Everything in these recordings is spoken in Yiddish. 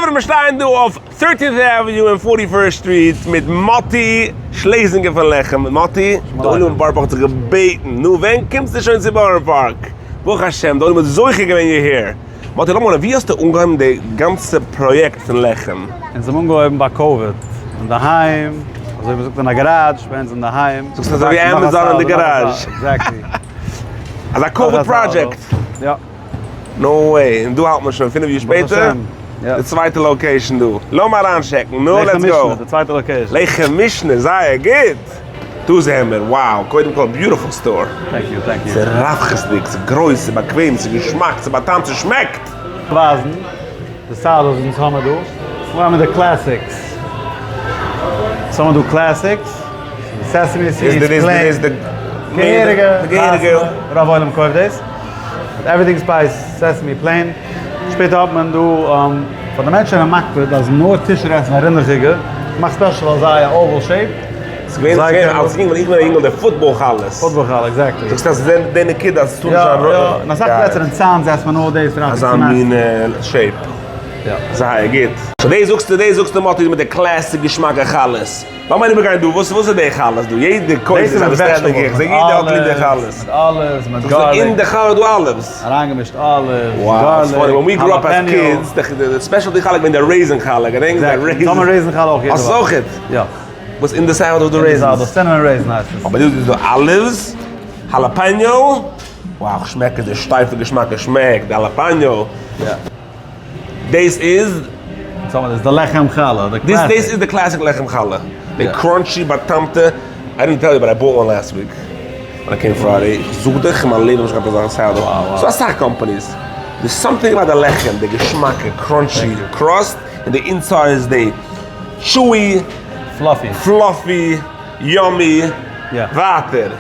חברה מיר שטייען דא אויף Thirteenth Avenue און Forty First Street מיט מאטי שלעזינגער פון לחם. מאטי, די עולם אין בארא פארק האט זיך געבעטן, נו ווען קומסטו שוין צו בארא פארק? ברוך השם די עולם האט זוכה געווען you're here. מאטי לאמיר הערן, ווי האסטו אנגעהויבן די גאנצע פראיעקט פון לחם? אונז האבן אנגעהויבן ביי COVID, אינדערהיים, אזוי ווי מ'זאגט אין א גאראדזש, ביי אונז אינדערהיים. זאגסט אזוי ווי Amazon אין די גאראדזש. Exactly. אזא COVID project. יא. No way, און דא האלט מען שוין פינף יאר שפעטער, די צווייטע location דא, לאמיר אריינטשעקן, נו let's go. די צווייטע location. לחם משנה, זייער גוט! דא זעען מיר, wow, קודם כל beautiful store. Thank you, thank you. ס'איז רווחת'דיג, ס'איז גרויס, ס'איז באקוועם, ס'איז געשמאק, ס'איז בא'טעמ'ט, ס'שמעקט! ווייזן די סאדעס וואס אונז האמער דא, אונז האמער די classics, אונז האמער דא classics, sesame seeds, plain, געהעריגע, געהעריגע, רוב עולם קויפט דאס, everything spice, sesame, plain, שפעטער האט מען דא פאר די מענטשן זענען מקפיד אז נאר טישער עסן א רינדעכיגע, כ'מאך special פאר זיי א oval shape. ס'געווען ס'געווען אלס יונגל ווען איך בין א יונגל די football חלות. Football חלה, exactly. זאגסט אז ס'איז די נקודה אז ס'טאר נישט זיין יא יא, אין אסאך פלעצער אין צאנז עסט מען נאר דאס פרייטאג אזא צונאכטס. מין shape. יא. זייער גוט. So דאס זאגסטו דאס זאגסטו מאטי מיט די classic געשמאקע חלות. לאמיר אריבערגיין דא, וואס וואס איז די חלות דא? יעדער קויפט עס, אבער סטענדינג איך זע יעדער האט ליב די חלות. מיט olives, מיט garlic. אין די חלה איז דא olives. אריינגעמישט olives, garlic, jalapeño. די specialty חלה איז געווען די raisin חלה, געדענקסט די raisin? זאמען raisin חלה אויך יעדע וואך. האסט אויך? יא. וואס אין די salad איז דא raisins? Cinnamon raisin הייסט עס. אבער דא איז דא olives, jalapeño, wow כ'שמעק עס, די שטייפע געשמאקע שמעק, די jalapeño. יא. דאס איז. סאו דאס איז די לחם חלה, די classic. דאס איז די classic לחם חלה. די crunchy באטאמטע, I didn't tell you but I bought one last week when I came Friday, איך זאג דיך אין מיין לעבן האב איך נישט געהאט אזא סעודה. ס'דא אסאך companies. There's something about די לחם, די געשמאקע crunchy crust, און די inside איז די chewy, fluffy, fluffy, yummy, ווייטער.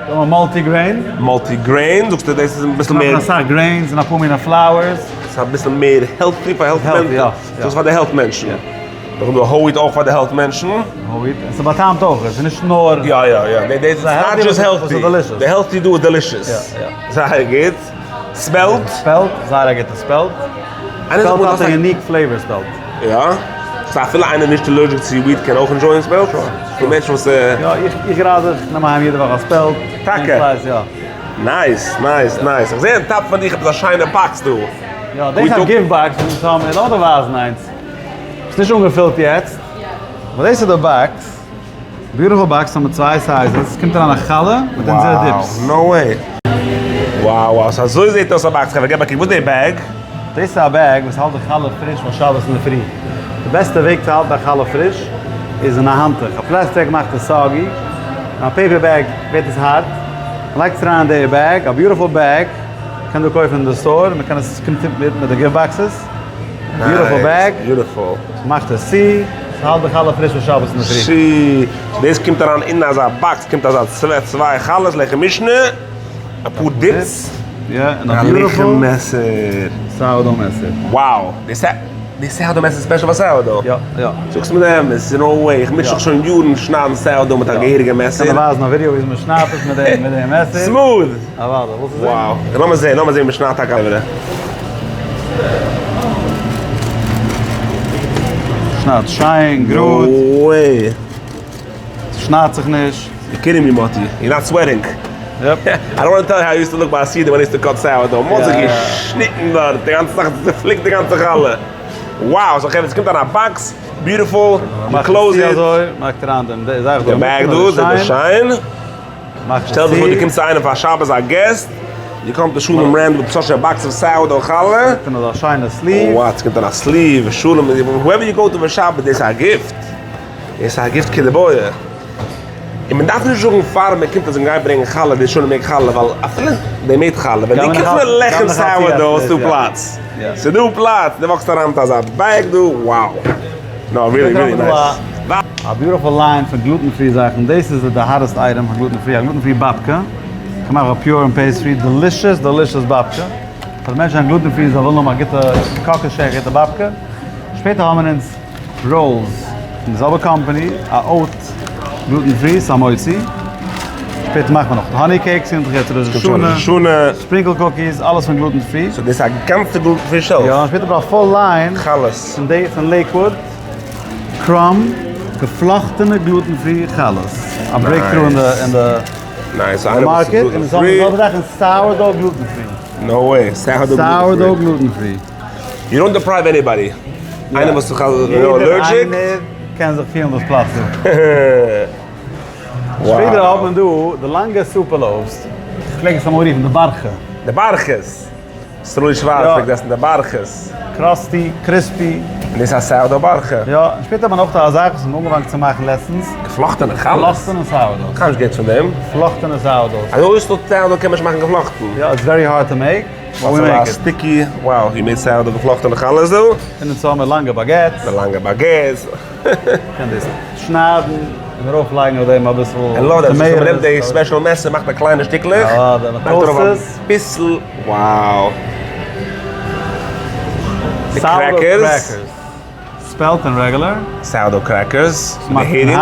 דא האבן מיר multi grain. Multi grain, זאגסטו דאס איז אביסל מער. אסאך grains און אפאר מיני flours. ס'איז אביסל מער healthy פאר health מענטשן. יא. דאס איז פאר די health מענטשן. דא האבן מיר whole wheat אויך פאר די health מענטשן. Whole wheat, און ס'באטעמט אויך, עס איז נישט נאר. יא יא יא, דאס איז not just healthy, די healthy דא איז delicious. יא יא. זייער גוט. Spelt. Spelt, זייער א גוטע spelt. Spelt האט א unique flavor spelt. יא? So אפילו איינער נישט allergic צו wheat קען אויך enjoy ען spelt? ס'דא מענטשן וואס. יא, איך גראדע, איך נעם אהיים יעדע וואך א spelt. טאקע? יא. Nice, nice, nice. איך זע on top פון דיך עפעס א שיינע box דא. יא, דאס איז א gift box וואס אונז האבן, לאמיר דיר ווייזן איינס. ס'איז נישט אנגעפילט יעצט, אבער דאס איז די box. Beautiful box האבן מיר צוויי sizes, עס קומט אריין א חלה מיט אונזערע dips. No way. Wow wow, so אזוי זעט אויס א box, חברה געב א קוק, וואס איז די bag? דאס איז א bag וואס האלט די חלה פריש פאר שבת אינדערפרי. די בעסטע וועג צו האלטן א חלה פריש איז אין א האנטוך. א plastic bag מאכט עס soggy, אין א paper bag ווערט עס הארט. מען לייגט עס אריין אין די bag, א beautiful bag, מען קען דא קויפן אין די store, מען קען עס, עס קומט מיט מיט די gift boxes. Beautiful bag. Beautiful. מאכט עס צו, ס'האלט די חלה פריש פאר שבת אינדערפרי. שי, דאס קומט אריין אין אזא box קומט אזא צוויי חלות לחם משנה, אפאר dips, יא, און א beautiful לחם מעסער. Sourdough מעסער. Wow, דאס די sourdough מעסער איז special פאר sourdough? יא, יא. זאגסט מיר די אמת, no way, איך מוטש זיך שוין יארן שניידן sourdough מיט א געהעריגע מעסער. קען דיר ווייזן א ווידיאו וויאזוי מ'שניידט עס מיט די מעסער. Smooth! אוודאי, ווילסט עס זען? Wow, לאמיר זען, לאמיר זען ווי מ'שניידט טאקע חברה. שניידט שיין, גראד. No way. ס'שניידט זיך נישט. You're kidding me מאטי, you're not sweating. Yep. I don't wanna tell you how I used to look ביי א סעודה when I used to cut sourdough. מ'האט זיך געשניטן דארט, די גאנצע זאך האט זיך צופליקט די גאנצע חלה. Wow, so חברה, ס'קומט אן א box, beautiful, you close it. מאכט אריין דעם זאך דא. די bag דא, זעט אויס שיין. שטעל דיך פאר דו קומסט צו איינעם פאר שבת א guest, you come to שלום רענד with such a box of sourdough חלה. קומט אן אזא שיינע sleeve. Wow, ס'קומט אן א sleeve, שלום, whoever you go to פאר שבת, דאס איז א gift. דאס איז א gift כדבעי. און מען דארף נישט זאגן פאר מען קומט אז מען גייט ברענגען חלה, די שלום מעג חלה, ווייל אפילו די מעג חלה, ווען דו קומסט מיט לחם sourdough איז דא פלאץ. ס'איז דא פלאץ, דו וואקסט אריין מיט אזא bag דא, wow. No, really really nice. א beautiful line פון gluten free זאכן, דאס איז די hottest item פון gluten free, א gluten free באבקע, כ'מאך א pure און pastry, delicious delicious באבקע, פאר די מענטשן זענען gluten free זיי ווילן האבן א גוטע קאקאשע א גוטע באבקע, שפעטער האבן אונז rolls פון די זעלבע קאמפאני, א oat gluten free ס'איז א מוציא. שפעטער מאכט מען נאך honey cakes און יעצט ראש השנה, sprinkle cookies, אלעס פון gluten free. So דאס איז א גאנצע gluten free shelf? יא, שפעטער האט מען א full line חלות פון Lakewood, Crumb, געפלאכטענע gluten free חלות, א breakthrough אין די market, און עס האט די זעלבע זאך אין sourdough gluten free. No way, sourdough gluten free. You don't deprive anybody. איינער וואס איז allergic. יעדער איינער קען זיך פילן דאס פלאץ דא. שפעטער האט מען דא די לאנגע super loaves, איך פלעג עס אמאל רופן די בארכע. די בארכעס! סרולי שווארץ פלעגט עסן די בארכעס. Crusty, crispy. און דאס איז א sourdough בארכע. יא, און שפעטער האט מען אויך א זאך וואס מ'האט אנגעפאנגען צו מאכן לעצטנס. געפלאכטענע חלות. געפלאכטענע sourdough. כ'האב נישט געהערט פון דעם. געפלאכטענע sourdough. אזוי אויס לויט sourdough קען מען נישט מאכן געפלאכטן. יא, it's very hard to make, but we make it. Sticky, wow, you made sourdough געפלאכטענע חלות דא. און אונז האבן מיר לאנגע baguettes. די לאנגע baguettes. קען דאס שניידן און ארויף לייגן אויף דעם אביסל tomatoes. מען נעמט די special מעסער מאכט א קליינע שטיקלעך, לייגט ארויף אביסל, wow. די crackers. Spelt און regular. Sourdough crackers. מיט די הערינג.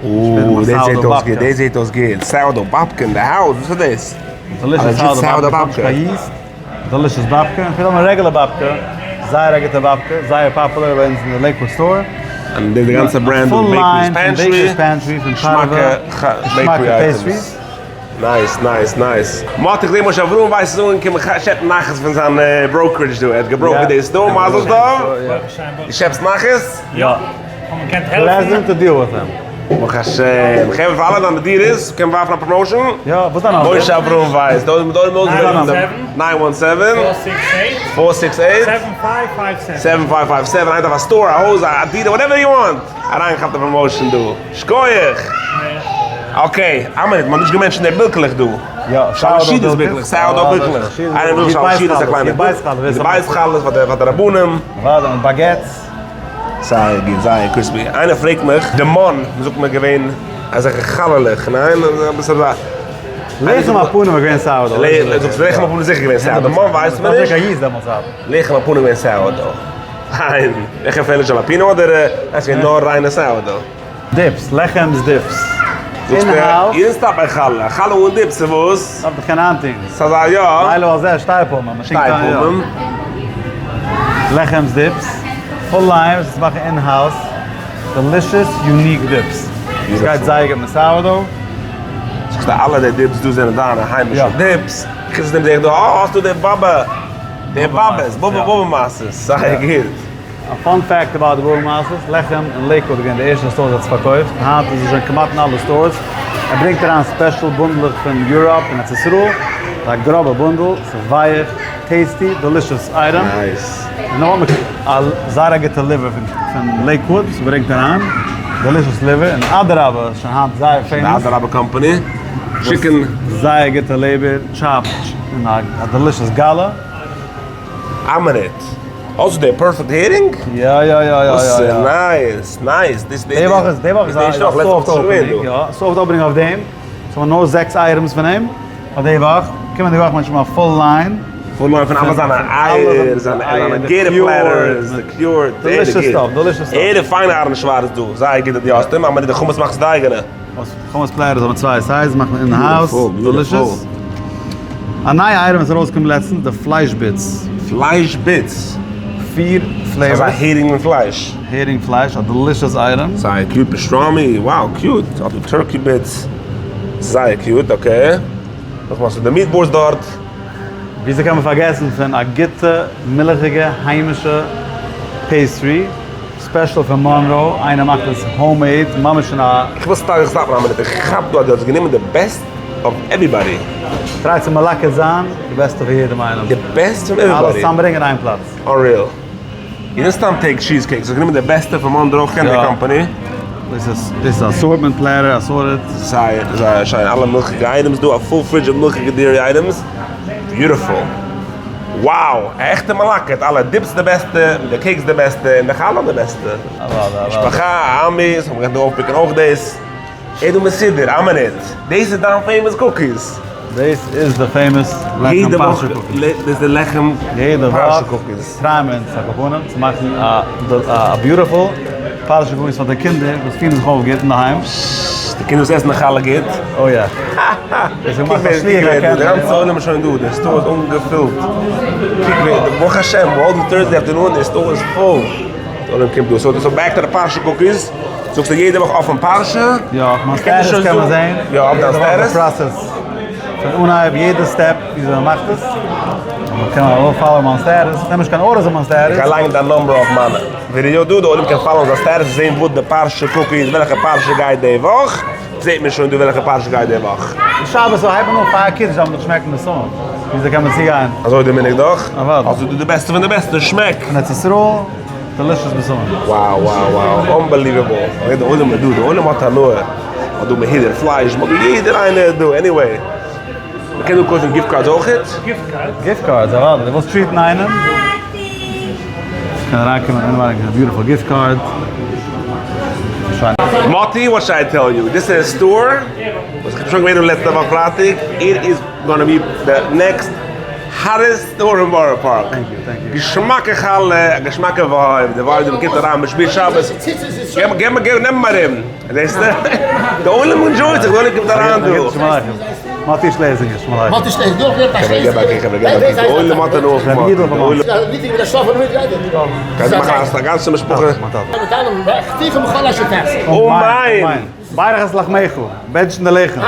אוי, דאס זעט אויס גוט, דאס זעט אויס גוט. Sourdough babka אין די house, וואס איז דאס? Delicious sourdough babka. Delicious babka, און פילאמען regular babka, זייער א גוטע babka, זייער popular ביי אונז אין די Lakewood store. און די גאנצע brand פון Baker's Pantry, געשמאקע bakery items. Nice nice nice. מאטי כ'זעה משה אברהם ווייס איז אנגעקומען שעפן נחת פון זיין brokerage דא, ער האט געבראוקערט די store, מזל טוב! דו שעפסט נחת? יא. Pleasant to deal with him. ברוך השם. חברה פאר אלע דיינע דירות קען ווארפן א promotion. יא, וואס איז דיין number? משה אברהם ווייס. Nine one seven. Four six eight. Seven five five seven. איינער דארף א store, א הויז, א דירה, whatever you want. אריינגעכאפט א promotion דא. שקויעך! Okay, א מינוט, מ'האט נישט געמענטשנט די בילקעלעך דא. יא, שלשידעס בילקעלעך, sourdough בילקעלעך. איינער וויל שלשידעס א קליינע. די בית חלות פאר די רבנים. אוודאי, און baguettes. זייער גוט, זייער crispy. איינער פרעגט מיך, די מן, מ'זאגט מיר געווען אזעלכע חלה'לעך, ניין? אביסל אזא. לחם הפנים איז געווען sourdough. זאגסט לחם הפנים איז זיכער געווען sourdough, מן ווייסט מען נישט. לחם הפנים געווען sourdough. ניין, לחם פעלער jalapeno אדער עס געווען נאר ריינע sourdough? Dips, לחם'ס dips. זאגסט איר stop ביי חלה, חלה אן dips איז וואס? דארף דאך קיין איינטון. ס'איז א יא. לילה הזה שתי פעמים. שתי פעמים. לחם'ס dips, full line וואס מאכן in house, delicious unique dips. עס גייט זייער גוט מיט sourdough. זאגסטו אלע די dips דא זענען דיינע היימישע dips? חוץ דעם זעה איך דא, אה האסטו די באבע, די באבעס, באבע באבע מעשות, זייער גוט. א fun fact about די באבע מעשות, לחם אין Lakewood איז געווען די ערשטע store וואס האט עס פארקויפט, היינט איז עס שוין כמעט אין אלע stores, ער ברענגט אריין special בונדלעך פון Europe און ארץ ישראל, ס'איז א גראבע בונדל, ס'איז ווייעך, tasty, delicious item. Nice. און נאך האט מען א זייער א גוטע liver פון Lakewood וואס מ'ברענגט אריין, delicious liver, און אדרבה איז שוין היינט זייער famous. די אדרבה company, chicken. זייער גוטע לעבער, chopped אין א delicious גאלע. א מינוט, האסטו די perfect הערינג? יא יא יא יא יא. וואס איז nice nice. די וואך איז די וואך איז א soft opening, יא, soft opening אויף דעם, ס'האבן נאר זעקס items פון אים פאר די וואך, קומענדיגע וואך מיינט שוין א full line. Full line פון אלע זיינע אייער, זיינע גערע platters, די cured, delicious stuff, delicious stuff. ער איז פיינע אהרן שווארץ דא, זייער גוט אז דו האסט אים, א מינוט די חומוס מאכסט די אייגענע. חומוס platters האבן צוויי sizes, מאכט מען in house, delicious. א נייע item איז ארויסגעקומען לעצטנס, די פלייש bits. פלייש bits? פיר flavors. אזא הערינג און פלייש. הערינג פלייש, א delicious item. זייער cute pastrami, wow cute, אדער turkey bits, זייער cute, okay. נאך מאכסטו די meatballs דארט. וויאזוי קען מען פארגעסן פון א גוטע מילכיגע היימישע pastry special פון Monroe, איינער מאכט עס homemade, ממש אין א. איך וויל סתם סטאפן א מינוט, איך כאפ דא אז דו האסט גענומען די best of everybody. Try צו מלקט זיין די בעסטע פון יעדעם איינעם. די best פון everybody. אלעס צוזאמברענגען אין איין פלאץ. Unreal. You didn't סתם take cheese cakes, האסט גענומען די בעסטע פון Monroe Candy Company. דאס איז דאס איז assortment platter, assorted. זייער זייער שיין, אלע מילכיגע items דא, א full fridge of מילכיגע dairy items. Beautiful. Wow! א עכטע מלקט, אלע dips די בעסטע, די cakes די בעסטע, און די חלה די בעסטע. משפחה, עמי, ס'האט מען געקענט אויפ pick ן אויך דאס. ער דא מסודר, א מינוט, דאס איז דיין famous cookies? דאס איז די famous לחם פרשה cookies. דאס איז די לחם פרשה cookies. יעדע וואך try ען מיר אונז על כל פנים צו מאכן א beautiful פרשה cookies פאר די קינדער וואס פירן זיך אויף גוט אינדערהיים. די קינדער וואס עסן די חלה גוט. אוי יא. קוק ווער דא, די גאנצע עולם איז שוין דא, די store איז אנגעפילט. קוק ווער, ברוך השם, all the Thursday afternoon, די store איז full. די עולם קומט דא. so back to די פרשה cookies, זאגסטו יעדע וואך אויפן פרשה? יא, אויף מיין status קען מען זען. יא, אויף דיין status. process פון אנהייב יעדע step וויאזוי מען מאכט עס. מען קען ארויף follow ען מיין status, איך נעם נישט קיין orders אויף מיין status. איך גיי לייגן דיין number אויף מיינע ווידעא דא, די עולם קען follow ען זיין status זען וואס די פרשה cookies, וועלכע פרשה גייט די וואך. זעט מען שוין דא וועלכע פרשה גייט די וואך. שבת אויב הייבט מען אן פאר קידוש דארף מען דאך שמעקן די סאן, וויאזוי קען מען צוגיין? אזוי די מנהג דאך. אוודאי. אזוי דא די בעסטע פון די בעסטע, שמעק. פון ארץ ישראל, delicious בשמים. wow wow wow, unbelievable. די עולם איז דא, די עולם האט הנאה. מ'האט דא מהודר פלייש, מ'האט דא יעדער איינער איז דא, anyway. מ'קען דא קויפן gift cards אויכעט? gift cards, אוודאי. דו ווילסט treat ן איינעם? קען אריינקומען אינעווייניג איז א beautiful gift card. מאטי what should I tell you, this איז א store וואס איך בין שוין געווען דא לעצטע וואך פרייטאג, it is gonna be the next hottest store אין בארא פארק, געשמאקע חלה, א געשמאקע vibe, די vibe ווי מ'קומט אריין מ'שמירט שבת, געב געב נעם אים ארום, זעסטו? די עולם enjoy ט זיך, די עולם קומט אריין דא. מאטי שלעזינגער, שלום עליכם. מאטי שלעזינגער, חברה געב א קוק, חברה געב א קוק, די עולם האט הנאה פון מאטי, די עולם. קענסט מאכן א גאנצע משפחה. אמן! ברך את לחמך, בענטשן די לחם.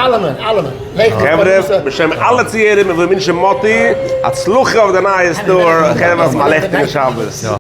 חברה, בשם אלע צוהערער מיר ווינטשן מאטי הצלחה אויף די נייע store, חברה האטס א לעכטיגן שבת.